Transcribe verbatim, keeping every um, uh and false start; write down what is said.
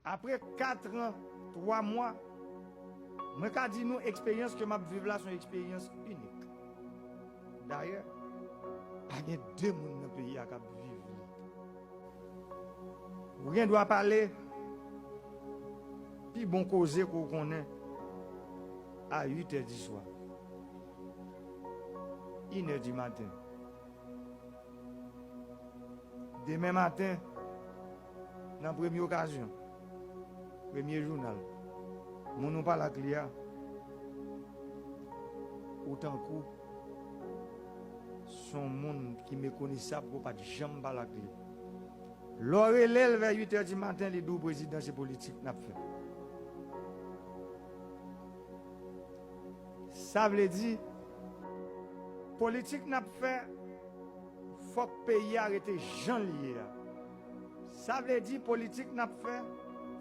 Apre kat an, twa mwa, mwen ka di nou eksperyans ke m ap viv la se yon eksperyans inik. Dayè, pa gen de moun nan peyi a k ap viv li. Ou gen dwa pale pi bon koze ke w konnen a uit è di swa, inè di maten. Demen maten, nan premye okazyon, premye jounal, moun ou pale ak li a, ou tankou se yon moun ki mekonesab, ou pa t janm pale ak li. Lè w rele l vè uit è di maten, li di w prezidan se politik n ap fè. Sa vle di, politik n ap fè, fòk peyi a rete jan l ye a. Sa vle di politik n ap fè,